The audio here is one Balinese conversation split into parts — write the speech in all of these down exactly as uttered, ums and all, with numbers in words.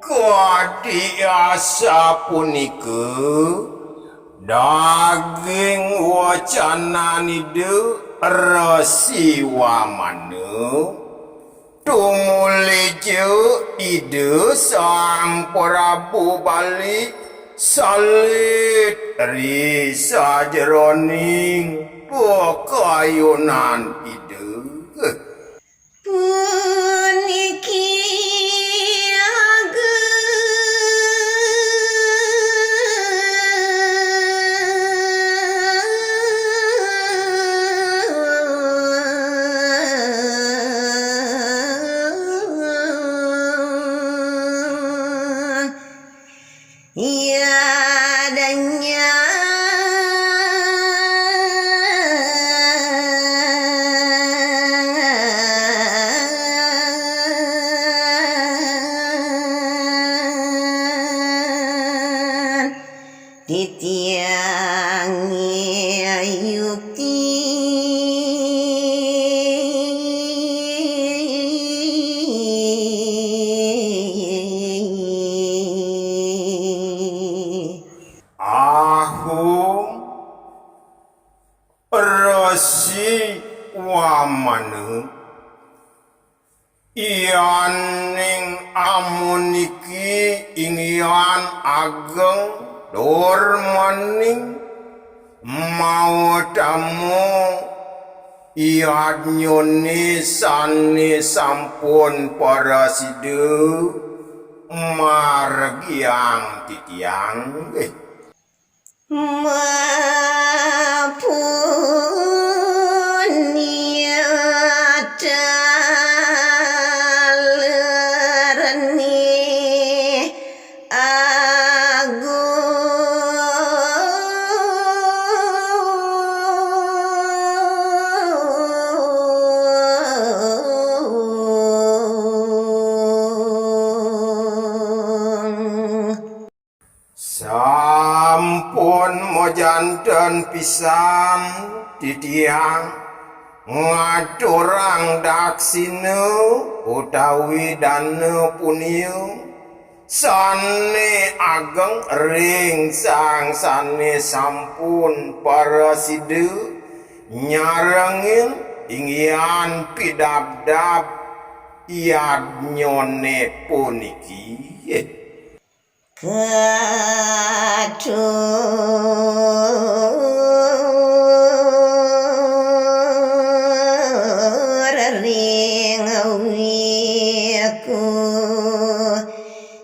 Kadi asapunika daging wacanan Ida Resi Wamana, tumuli ja Ida Sang Prabu Bali salit ri sajeroning pakayunan Ida. Puniki Titiang yukti. Ahung Resi Wamana. Yaning amuniki inggihan ageng tur maning mautama yadnyane sane sampun prasida margiang titiang. Mapunia talerni agung. Sampun majanten pisan titiang ngaturang daksina utawi dana punia sane ageng ring sang sane sampun prasida nyarengin inggihan pidabdab yadnyane puniki. Katur ring wiku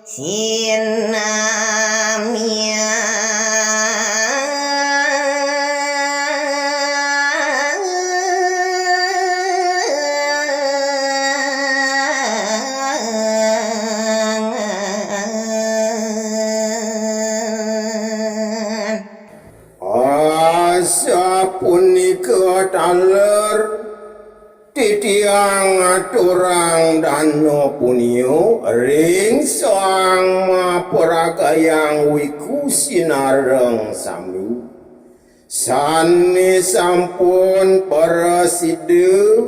sinamya. Asapunika taler titiang ngaturang dana punia ring Sang Maparagayang Wiku Sinareng sami, sane sampun prasida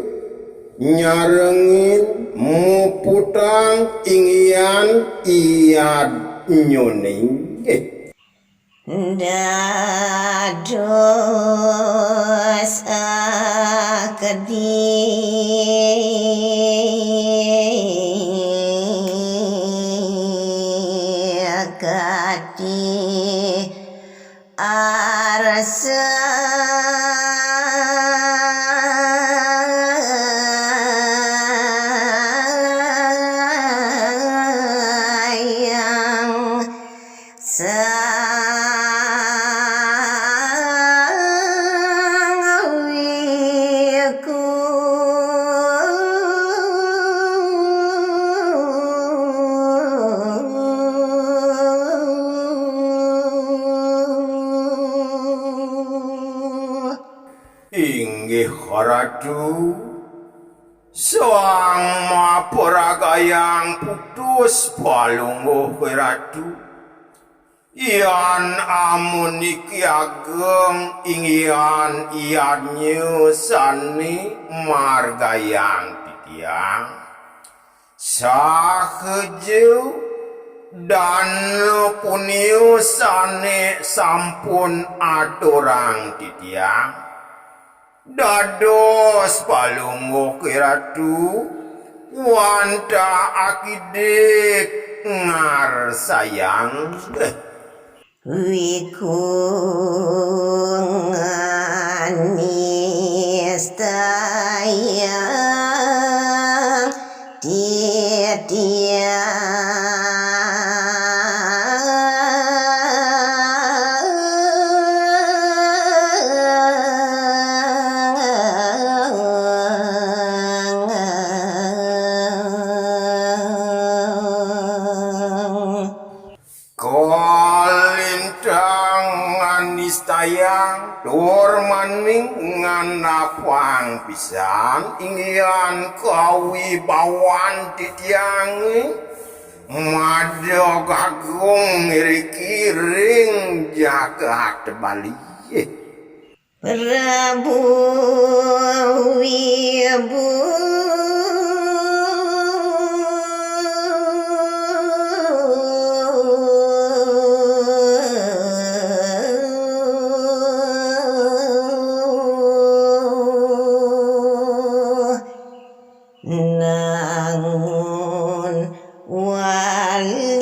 nyarengin muputang inggihan yadnyane. Dados akedi kati arsa yang Sang Wiku. Inggih Ratu, Sang Maparagayang putus palungguh Ratu. Yan amuniki ageng inggihan yadnya sane margayang titiang. Sahaja dana punia sane sampun aturang titiang, dados palungguh Ratu, wantah akidik ngarsayang. Wiku nganistayang titiang. Kalintang nganistayang tur maning ngandapang pisan inggihan kawibawan titiange madeg agung ngriki ring jagat Bali. Prabu Wibu Nangun Wali.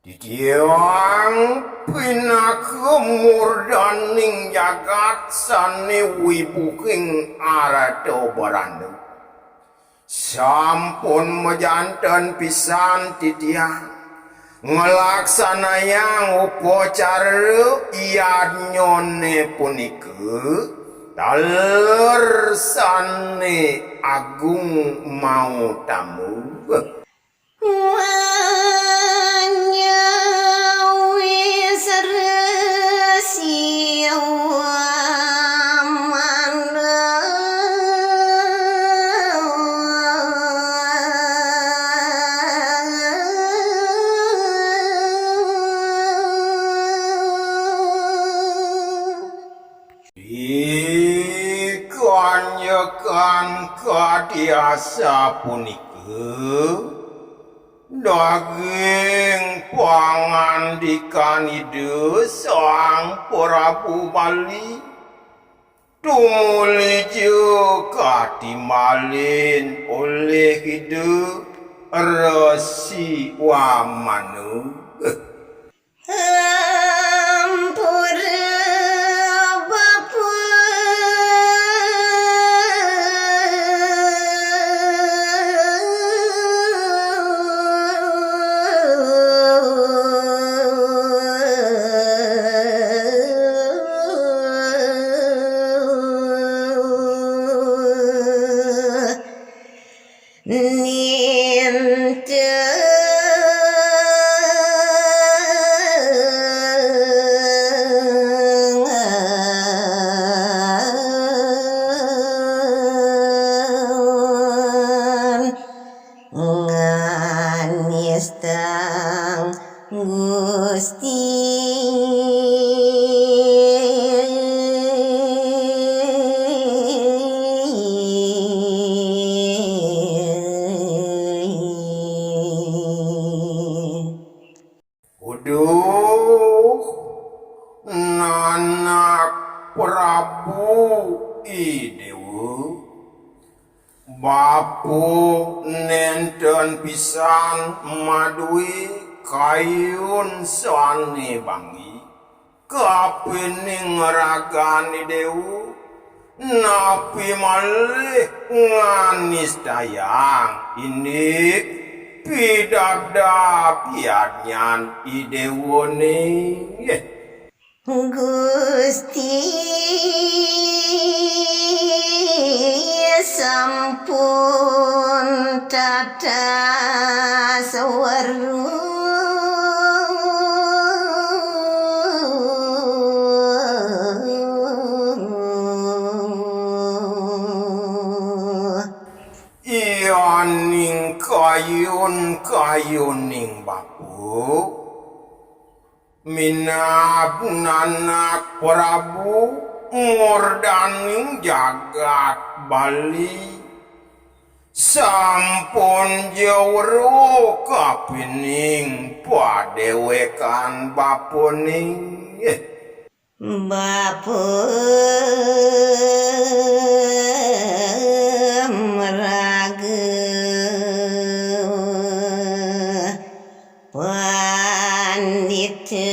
Titiang pinaka murdaning jagat sane wibuhing arta barana. Sampun majanten pisan titiang nglaksanayang upacara yadnyane punika taler sane agung mautama. Ri kanjekan kadi asapunika, daging pangandikan Ida Sang Prabu Bali tumuli ja katimbalin olih Ida Resi Wamana. Ampura bapa. Ninteng nganistang Gusti. Uduh, nanak Prabu I Dewa. Bapa nenten pisan madue kayun sane bangi, kapining ragan I Dewa, napi malih nganistayang indik pidabdab yadnyan I Dewane. Gusti sampun tatas weruh. Yaning kayun Ning Bapa, minab nanak Prabu murdaning jagat Bali sampun jero kapining padéwékan bapané. Bapa maraga pandita.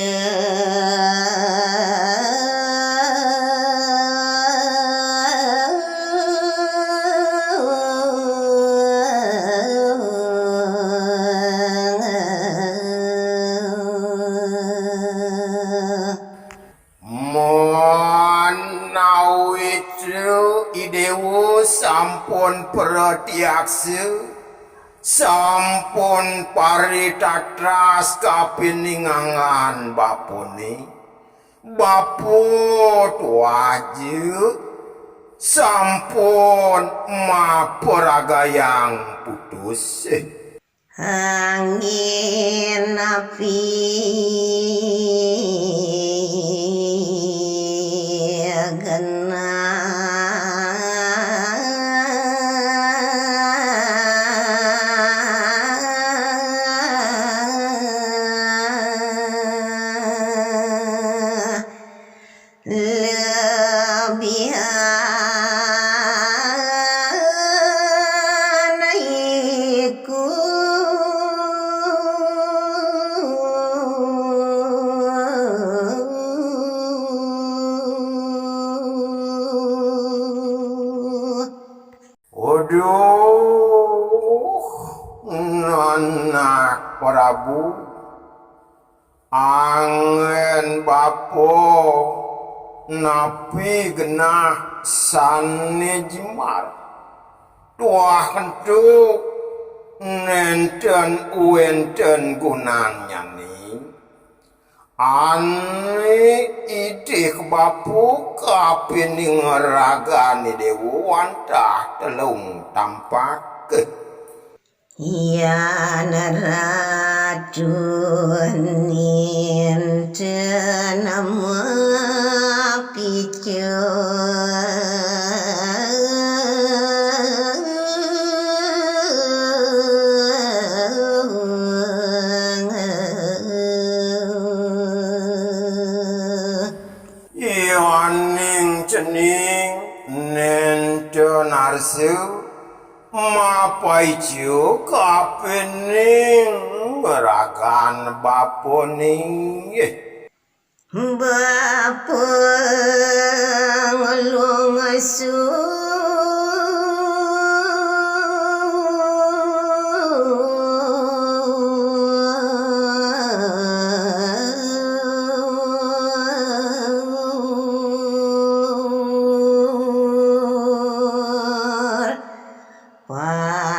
Ménawi I Déwa sampun pratiaksa, sampun paritatras kapining anggan bapané, Bapa tuah ja sampun maparagayang putus. Anggén napi genah. Lebihan iku. Aduh, nanak Prabu, anggén bapa napi genah sané jembar. Tuah ento nénten wénten gunannyané. Ané idih bapa kapining ragané Déwa wantah telung tampak. Yan Ratu nénten mapica. Yaning cening nénten arsa mapaica kapining ragan bapané. Bapa nglungsu.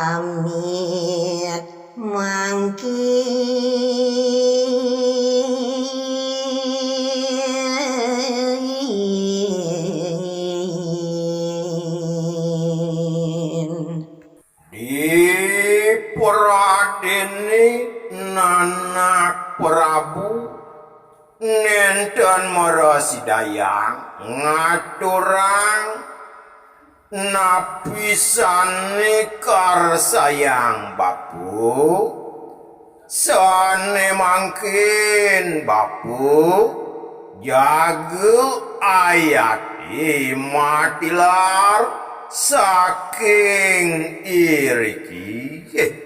Pamit mangkin. Dipradéné nanak Prabu nénten mrasidayang ngaturang napi sané karsayang bapa, sané mangkin bapa jaga ayati matilar saking iriki.